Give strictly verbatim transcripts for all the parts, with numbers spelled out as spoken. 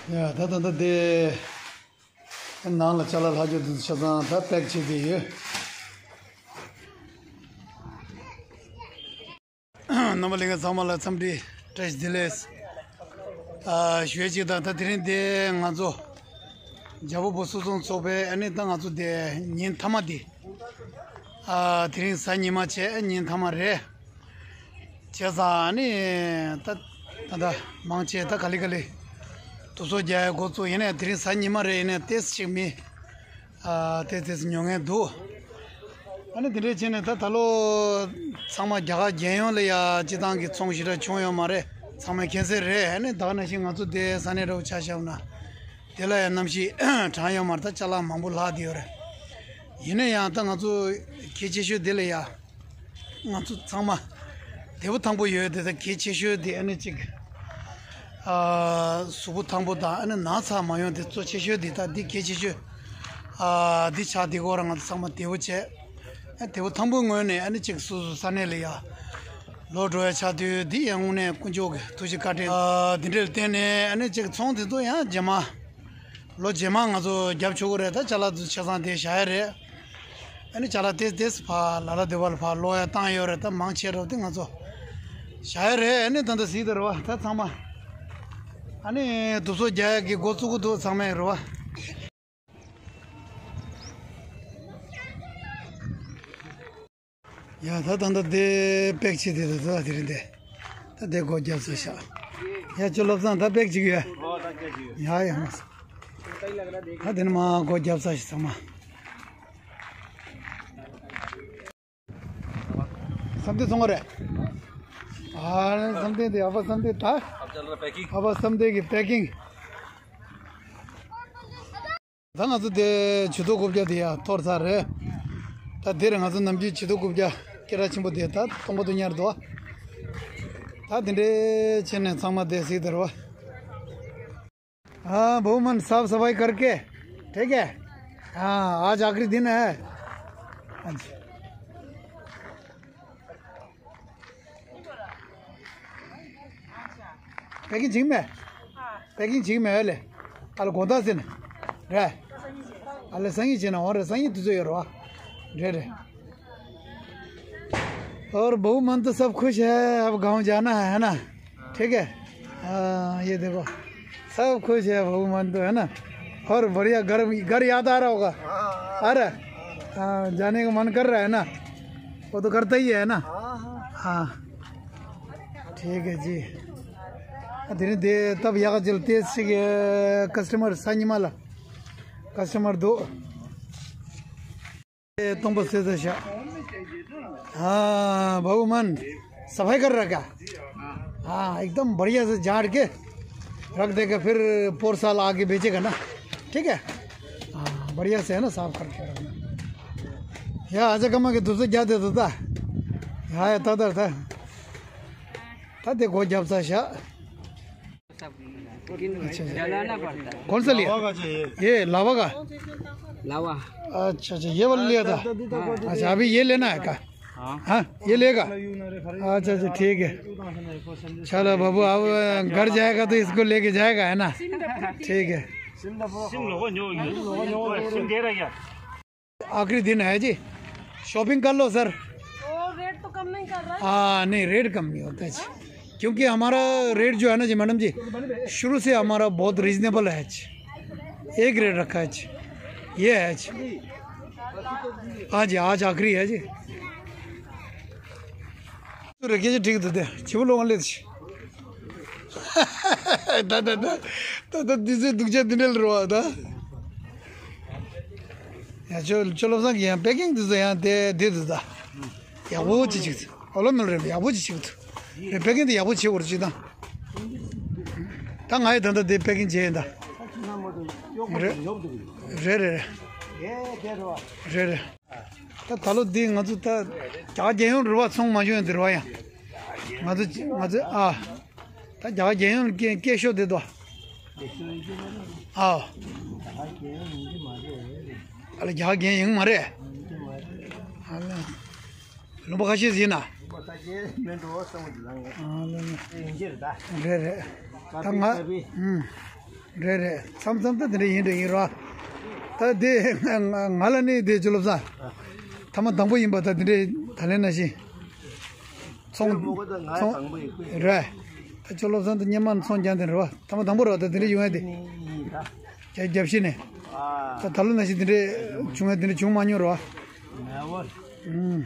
ཡ་ད་ད་ད་དེ་ནང་ལ་ཅ་ལག་ལྷག་རྒྱུ་དེ་ཆ་ཚང་ད་པེག་བྱེད་དེ་ཡོད། རྣམ་པ་ལྷན་རྒྱས་ཚང་མ་ལ་འཚམས་འདྲི་བཀྲ་ཤིས་བདེ་ལེགས། ཨ་ཞུ་ཡས་ཅིག་དང་ད་དེ་རིང་དེ་ང་ཚོ་རྒྱལ་པོ་བོད་སོག་ཚོང་ཚོགས་པའི་ཨ་ནི་ད་ང་ཚོ་དེ་ཉིན་མཐའ་མ་དེ། ཨ་དེ་རིང་གཟའ་ཉི་མ་བྱས་ཉིན་མཐའ་མ་རེད། བྱས་ཙང་ཨ་ནི་ད་ད་ད་མང་ཆེ་ད་ག་ལེ་ག་ལེ་དུ་སོ་རྒྱག་ཡས་འགོ་བཙུགས། ཡིན་ནའི་དེ་རིང་གཟའ་ཉི་མ་རེད། ཡིན་ནའི་ཏེས་ཅིག་མི། ཨ་ཏེ་ཏེས་ཉོ་མཁན་འདུག་ཨ་ནི་དེ་འདྲས་བྱས་ནས་ད་ད་ལོ་ཚང་མ་རྒྱ་གར་རྒྱལ་ཡོངས་ལ་ཡ་སྤྱི་བཏང་གི་ཚོང་ཞེ་དྲག་བྱུང་ཡོད་མ་རེད། ཚང་མས་མཁྱེན་གསལ་རེད། ཨ་ནི་ད་ག་ནང་བཞིན་ང་ཚོ་དེ་ས་གནས་འདྲ་བོ་ཆ་བཞག་ན་དེ་ལ་ཡ་གནམ་གཤིས་གྲང་ཡོད་མ་རེད། ད་ཅ་ལག་མང་པོ་ལྷག་བསྡད་ཡོད་རེད། ཡིན་ན་ཡང་ད་ང་ཚོ་གལ་ཆེ་ཤོས་དེ་ལ་ཡ། ང་ཚོ་ཚང་མ་བདེ་པོ་ཐང་པོ་ཡོད་དེ་ད་གལ་ཆེ་ཤོས་དེ་ཨ་ནི་གཅིག་ཨ་གཟུགས་པོ་ཐང་པོ་དང་ཨ་ནི་ན་ཚ་མ་ཡོང་དེ་གཙོ་ཆེ་ཤོས་དེ་ད་འདི་གལ་ཆེ་ཤོས། ཨ་འདི་ཆགས་དེ་སྐོར་ང་ཚོ་ཚང་མ་བདེ་པོ་བྱས། ཨ་བདེ་པོ་ཐང་པོའི་ངོས་ནས་ཨ་ནི་གཅིག་སོ་སོ་ས་གནས་ལ་ཡ་ལོག་འགྲོ་ཡ་ཆགས་དུས་འདི་ཡང་དངོས་གནས་དཀོན་མཆོག་གི་ཐུགས་རྗེ་བཀའ་དྲིན། ཨ་འདི་འདྲའི་བརྟེན་ནས་ཨ་ནི་གཅིག་ཚོང་དེ་ཚོ་ཡང་རྗེས་མ། ལོ་རྗེས་མ་ང་ཚོ་རྒྱབ་ཆོག་གི་རེད། ད་ཅ་ལག་ཚོ་ཆ་ཚང་དེ་བཞག་ཡ་རེད། ཨ་ནི་ཅ་ལག་དེ་དེ་ཕར་ལ་ལ་སྡེ་བ་ལ་ཕར་ལོག་ཡ་བཏང་ཡོད་རེད། ད་མང་ཆེ་རོགས་དེ་ང་ཚོ་བཞག་ཡ་རེད། ཨ་ནི་ད་ལྟ་གཟིགས་དང་རེད་བ། ད་ཚང་མ་ཨ་ནི་དུ་སོ་རྒྱག་ཡ་གི་འགོ་བཙུགས་གི་འདུག་ཚང་མས་རེད་བ། ཡ་ད་ད་ད་དེ་པེག་བྱེད་དེ་ད་ད་དེ་རིང་དེ་ད་དེ་སྒོ་རྒྱབ་ས་ཤག་ཡ་ཅོ་བློ་བཟང་ད་པེག་བྱེད་ཀྱི་ཡོད། ཡ་ཡ་མ་ས་ད་དེ་ནི་མ་སྒོ་རྒྱབ་ས་ཤག་ཚང་མ། བསམ་གཏན་སོང་བ་རེད། ཨ་བསམ་གཏན་དེ་ཨ་ཕ་བསམ་གཏན་ད། ཨ་ཕ་བསམ་གཏན་གྱི་པེ་ཀིང་། ད་ང་ཚོ་དེ་ཇུས་གཏོགས་རྐུབ་བཀྱག་དེ་ཡ་གཏོར་ཚར་རེད། ད་དེར་ང་ཚོ་ནམ་རྒྱུན་ཇུས་གཏོགས་རྐུབ་བཀྱག་སྐད་གྲགས་ཆེན་པོ་དེ་ད་སྟོང་པ་དུ་ཉར་འདུག་ད་དེ་འདྲས་བྱས་ནས་ཚང་མ་དེ་གཟིགས་དར་བ། हाँ, बहू मन साफ सफाई करके, ठीक है? हाँ, आज आखिरी दिन है। अच्छा। पैकिंग ठीक में? पैकिंग ठीक में है ले। अल गोदा से ना। रे। अल संगी से ना, और संगी तुझे यो रो। रे रे। और बहू मन तो सब खुश है, अब गांव जाना है, है ना? ठीक है। हाँ, ये देखो, सब खुश है बहू मन तो, है ना? और बढ़िया घर, घर याद आ रहा होगा। आ रहा है? हाँ, जाने का मन कर रहा है ना? वो तो करता ही है ना? हाँ। ठीक है जी। धीरे धीरे तब यहाँ चलते हैं, कस्टमर संजमाला, कस्टमर दो। ये तुमको से दशा। हाँ, बहू मन, सफाई कर रहा क्या? हाँ, एकदम बढ़िया से झाड़ के रख देगा, फिर पोर साल आके बेचेगा ना, ठीक है? हाँ, बढ़िया से है ना, साफ करके रखना। या आजा कमा के दूसरे क्या देता था? हाँ, ये था, था, था। था, देखो, जब सा शा। अच्छा, अच्छा। जलाना पड़ता है। कौन सा लिया? लावा का चाहिए। ये लावा का? लावा। अच्छा, अच्छा, ये वाला लिया था। हाँ। अच्छा, अभी ये लेना है क्या? हाँ। हाँ, ये लेगा? अच्छा, अच्छा, ठीक है। चलो बाबू, अब घर जाएगा तो इसको लेके जाएगा, है ना? ठीक है। सिम लोगों न्यू, सिम दे रहा क्या? आखिरी दिन है जी, शॉपिंग कर लो सर। वो रेट तो कम नहीं कर रहा है? हाँ, नहीं, रेट कम नहीं होता है जी, क्योंकि हमारा रेट जो है ना जी मैडम जी, शुरू से हमारा बहुत रीजनेबल है जी, एक रेट रखा है जी, ये है जी। हाँ जी, आज आखिरी है जी। རེ་སྐད་ཆ་དྲིས་འདུག་སྟེ་བྱིའུ་ལོ་ང་ལེ་ཆི། ད་ད་ད་ད་ད་འདི་ཚོའི་སྡུག་ཅག་འདི་འདྲ་ལ་རོ་བ་ད། ཡ་ཅོ་ཅོ་བློ་བཟང་གི་ཡང་པེ་ཀིང་འདི་ཚོ་ཡང་དེ་དེ་འདུག་ད། ཡག་པོ་ཅིག་ཅིག་ཨོ་ལོ་མེལ་རེད། ཡག་པོ་ཅིག་ཅིག་འདུག་རེད། པེ་ཀིང་འདི་ཡག་པོ་བྱེད་དགོས་རེད་ཅིག་ད། ད་ང་ཡི་ད་ད་དེ་པེ་ཀིང་བྱས་ཡིན་ད། རེད་རེད་རེད། རེད་རེད། ད་ད་ལོ་འདི་ང་ཚོ་ད་རྒྱ་གར་རྒྱལ་ཡོངས་རེད་བ། ཚོང་མ་བྱུང་ཡང་འདི་རེད་བ་ཡང་། ང་ཚོ་ང་ཚོ་ཨ། ད་རྒྱ་གར་རྒྱལ་ཡོངས་སྐད་སྐད་ཤོར་བསྡད་དོ། ཨ། ཨ་ལ་རྒྱ་གར་རྒྱལ་ཡོངས་མ་རེད། ཨ་ལ། ལུང་པ་ཁ་ཤས་ཟིན་ན། ཨ་ལ། རེད་རེད། ད་ང་ཨུམ། རེད་རེད། མཚམས་མཚམས་ད་དེ་འདྲ་ཡིན་འདྲ་ཡིན་རོ། ད་དེ་ང་ང་ལ་ནི་དེ་ཅོ་ལོབ་ས་ཐ་མ་དང་པོ་ཡིན་པ། ད་དེ་འདྲའི་ད་ལན་ན་ཤི་ཚོང་ཚོང་རེད། ད་ཅོ་ལོབ་ས་ད་སྙེ་མ་ཚོང་རྒྱག་དེ་རོ། ཐ་མ་དང་པོ་རོ། ད་དེ་འདྲ་ཡོང་ཡ་དེ་རྒྱབ་ཤི་ནས། ད་ད་ལོ་ན་ཤི་དེ་འདྲ་བྱུང་ཡ་དེ་འདྲ་བྱུང་མ་མྱོང་རོ། ཨུམ།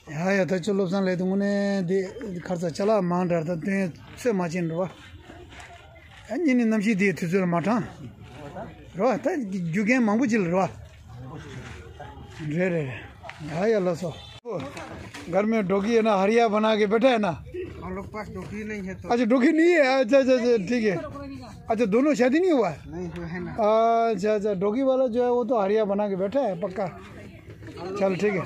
ཡ་ཡ། ད་ཅོ་བློ་བཟང་ལས་དུ་དངོས་གནས་འདི་ཁར་ཚ་ཅ་ལག་མང་དྲགས། ད་དོན་ཚོད་མ་ཅན་འགྲོ་བ། ཡ་གཉིས་ནི་གནམ་གཤིས་འདིའི་དུས་ཚོད་ལ་མ་དྲང་རོ། ད་རྒྱུ་རྐྱེན་མང་པོ་ཅིག་ལ་རོ། རེད་རེད་རེད། ཡ་ཡ། ལགས་སོ། घर में डॉगी है ना, हड़िया बना के बैठा है ना। हम लोग पास डॉगी नहीं है तो। अच्छा, डॉगी नहीं है। अच्छा अच्छा अच्छा, ठीक है। अच्छा, दोनों शादी नहीं हुआ है? नहीं हुआ है ना। अच्छा अच्छा, डॉगी वाला जो है वो तो हड़िया बना के बैठा है पक्का। चल ठीक है।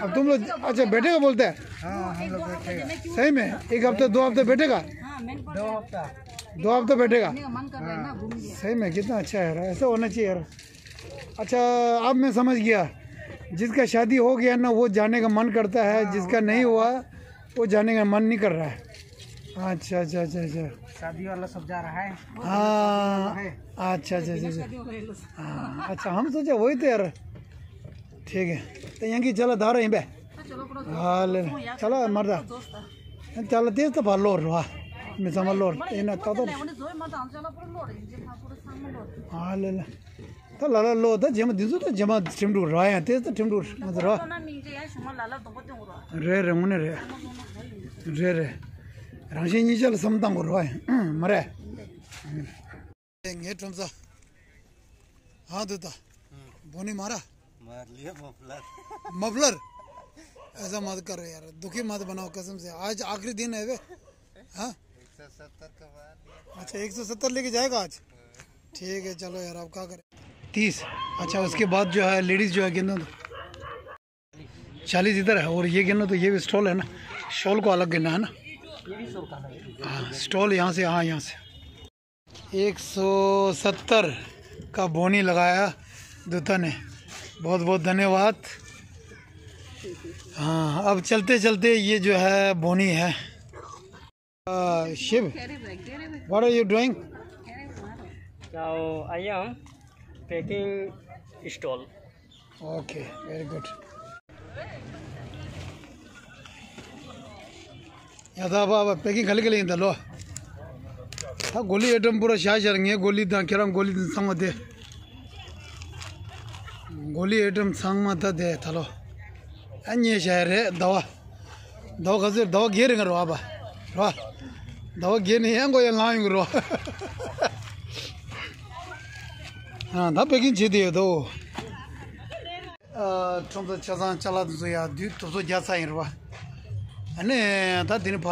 अब तुम लोग अच्छा बैठेगा बोलते हैं? हाँ, हम लोग बैठेगा। सही में एक हफ्ते दो हफ्ते बैठेगा? दो हफ्ता। दो हफ्ता बैठेगा। सही में कितना अच्छा है यार, ऐसा होना चाहिए यार। अच्छा, अब मैं समझ गया, जिसका शादी हो गया ना वो जाने का मन करता है, जिसका नहीं हुआ वो जाने का मन नहीं कर रहा है। अच्छा अच्छा अच्छा अच्छा। शादी वाला सब जा रहा है। हाँ। अच्छा अच्छा अच्छा अच्छा। हाँ, अच्छा, हम सोचे वही तो यार। ठीक है। तो यहाँ की चला धारा यहीं पे। हाँ, ले ले। चला मरदा। चला तेज तो भालो रहा। मैं समझ लो। ये ना तो तो। हाँ, ले ले। ད་ལ་ལ་ལོ་ད་རྗེས་མ་འདི་ཚོ་ད་རྗེས་མ་ཁྲིམས་འགྲོ་ར། ཡང་དེ་ད་ཁྲིམས་འགྲོ་ང་ཚོ་ར། རེད་རེད། དངོས་གནས་རེད། རེད་རེད། རང་བཞིན་གཉིས་ཆ་ལ་བསམ་བཏང་དགོས་ར། མ་རེད། ངའི་ཁྲོམ་ས། हाँ तो ता। बोनी मारा। मार लिया मफलर। मफलर। ऐसा मत कर यार, दुखी मत बनाओ कसम से। आज आखिरी दिन है बे। हाँ। एक सौ सत्तर का मार लिया। अच्छा, एक सौ सत्तर लेके जाएगा आज। ठीक है, चलो यार, अब क्या करें। तीस। अच्छा, उसके बाद जो है लेडीज जो है गिनो तो चालीस इधर है, और ये गिनो तो ये भी स्टॉल है ना, स्टॉल को अलग गिनना है ना। हाँ, स्टॉल यहाँ से, हाँ, यहाँ से। एक सौ सत्तर का बोनी लगाया दूता ने, बहुत बहुत धन्यवाद। हाँ, अब चलते चलते ये जो है बोनी है। Uh, Shiv, what are you doing? Now I am packing stall. Okay, very good. ཡ་ད་བ་བ་པེ་ཀིང་ག་ལེ་ག་ལེ་ཡིན་ད་ལོ། ད་གོ་ལི་ཨེ་ཊམ་པུ་ར་ཤ་ཤར། ངའི་གོ་ལི་དང་ཁྱེད་རང་གོ་ལི་དང་ཚང་མ་དེ། གོ་ལི་ཨེ་ཊམ་ཚང་མ་ད་དེ་ད་ལོ། ཨ་ཉེ་ཤ་ཡ་རེད་ཟླ་བ། ཟླ་བ་ག་ཚོད། ཟླ་བ་བརྒྱད་རེད་ང་རོ་ཨ་བ། རོ། ཟླ་བ་བརྒྱད་ནས་ཡང་གོ་ཡ་ལངས་ཡོང་གི་རོ། ཨ་ད་པེ་ཀིང་བྱེད་དེ་ཡོད་དོ། ཨ་ཁྲོམ་ས་ཆ་ཚང་ཅ་ལག་དེ་ཚོ་ཡ་དུས་དུབ་ཚོ་རྒྱག་ཚར་ཡིན་རེད་བ། ཨ་ནི་ད་འདི་ནི་ཕ།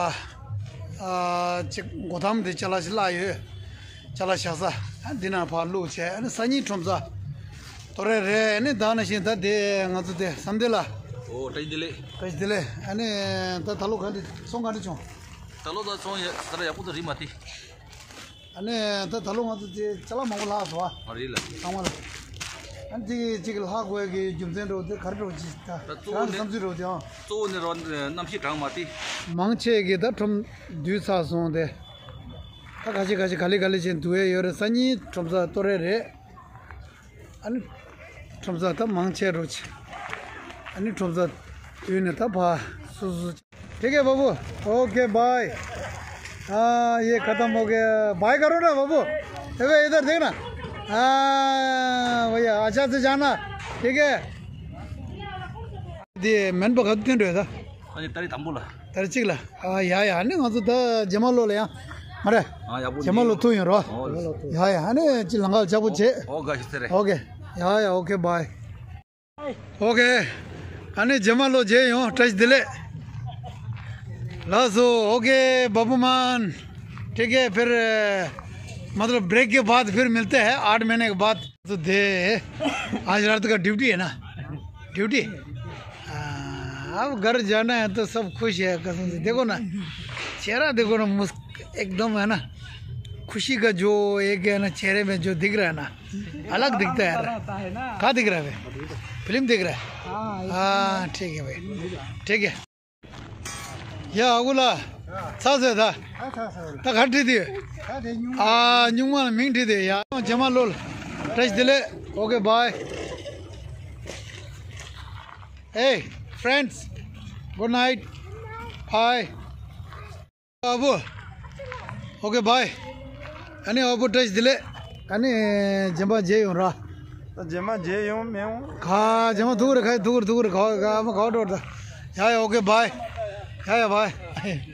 ཨ་ཅིག་སྒོ་ཐམ་དེ་ཅ་ལག་ཞིག་བརླག་ཡོད། ཅ་ལག་བཞག་ས། ཨ་འདི་ན་ཕ་བླུགས་བྱས། ཨ་ནི་སང་ཉིན་ཁྲོམ་ས། ཏོ་རེ་རེ། ཨ་ནི་ད་ནང་བཞིན་ད་དེ་ང་ཚོ་དེ་བསམ་གཏན་ལ། ཨོ་བཀྲ་ཤིས་བདེ་ལེགས། བཀྲ་ཤིས་བདེ་ལེགས། ཨ་ནི་ད་ད་ལོ་ག་འདྲ་ཚོང་ག་འདྲ་བྱུང་། ད་ལོ་ད་ཚོང་ཡ་ད་ལ་ཡག་པོ་ད་རིག་མ་ཐི། ཨ་ནི་ད་ད་ལོ་ང་ཚོ་དེ་ཅ་ལག་མང་པོ་ལྷག་སོང་ཨ། ཨ་རེད་ལ། ཚང་མ་ལ། ཨ་ནི་དེ་གཅིག་ལྷག་དགོས་ཀྱི་རྒྱུ་མཚན་འདྲ་བོ་དེ་ག་རེ་འདྲ་བོ་ཅིག་ད་ད་གཙོ་བོ་རང་ནི་བསམ་ཚུལ་འདྲ་བོ་དེའང་། གཙོ་བོ་ནི་རོ་གནམ་གཤིས་གྲང་མ་དེ། མང་ཆེ་གི་ད་ཁྲོམ་བསྡུས་ཚར་སོང་སྟེ། ད་ཁ་ཤས་ཁ་ཤས་ག་ལེ་ག་ལེ་བྱས་འདུག་ཡས་ཡོད་རེད། སང་ཉིན་ཁྲོམ་ས་གཏོར་རེ་རེད། ཨ་ནི་ཁྲོམ་ས་ད་མང་ཆེ་རོ་ཆེ། ཨ་ནི་ཁྲོམ་ས་དུས་ནས་ད་ཕ་སུ་སུ། ठीक है बाबू, ओके बाय। हाँ, ये खत्म हो गया। बाय करो ना बाबू। ए बे, इधर देखना। हाँ भैया, अच्छा से जाना। ठीक है। དེ་སྨན་པ་ག་དུས་འགྲོ་ཡ་ད། ཨ་ནི་ཏ་རིག་དང་པོ་ལ། ཏ་རིག་གཅིག་ལ། ཨ་ཡ་ཡ། ཨ་ནི་ང་ཚོ་ད་རྗེས་མ་ལོ་ལ་ཡ། མ་རེད། ཨ་ཡག་པོ་རྗེས་མ་ལོ་ཐུག་ཡོང་རོ། ཨོ། ཡ་ཡ། ཨ་ནི་ཅི་ལང་ཀ་ལ་ཆགས་པོ་བྱེད། ཨོ་ག་ཤི་ཚེ་རེད། ཨོ་ཀེ། ཡ་ཡ། ओके बाय। ओके। ཨ་ནི་རྗེས་མ་ལོ་མཇལ་ཡོང་། བཀྲ་ཤིས་བདེ་ལེགས། ལགས་སོ། ओके बाबू मान। ठीक है, फिर मतलब ब्रेक के बाद फिर मिलते हैं, आठ महीने के बाद। तो दे, आज रात का ड्यूटी है ना? ड्यूटी। हाँ, अब घर जाना है तो सब खुश है कसम से। देखो ना, चेहरा देखो ना, मुस्क-, एकदम है ना, खुशी का जो एक है ना, चेहरे में जो दिख रहा है ना, अलग दिखता है यार। कहाँ दिख रहा है भाई? फिल्म देख रहा है? हाँ, ठीक है भाई, ठीक है। ཡ་ཨ་ཁུ་ལགས། ཚ་ཟེར་ད། ད་ག་བྲིས་དེ། ཨ་སྨྱུག་མ་ལ་མིང་བྲིས་དེ་ཡ། རྗེས་མ་ལོ་ལ། བཀྲ་ཤིས་བདེ་ལེགས། ཨོ་ཀེ་བྷའི། Hey friends, good night. Bye. ཨ་བུ། ཨོ་ཀེ་བྷའི། ཨ་ནི་ཨ་བུ་བཀྲ་ཤིས་བདེ་ལེགས། ཨ་ནི་རྗེས་མ་མཇལ་ཡོང་ར། ད་རྗེས་མ་མཇལ་ཡོང་མི་ཡོང་། ག་རྗེས་མ་ཐུག་རེ་ཁ་ཐུག་རེ་ཐུག་རེ་ག་ག་མ་ག་འགྲོ་ད། ཡ་ཡ་ཨོ་ཀེ་བྷའི། ཡ་ཡ་བྷའི།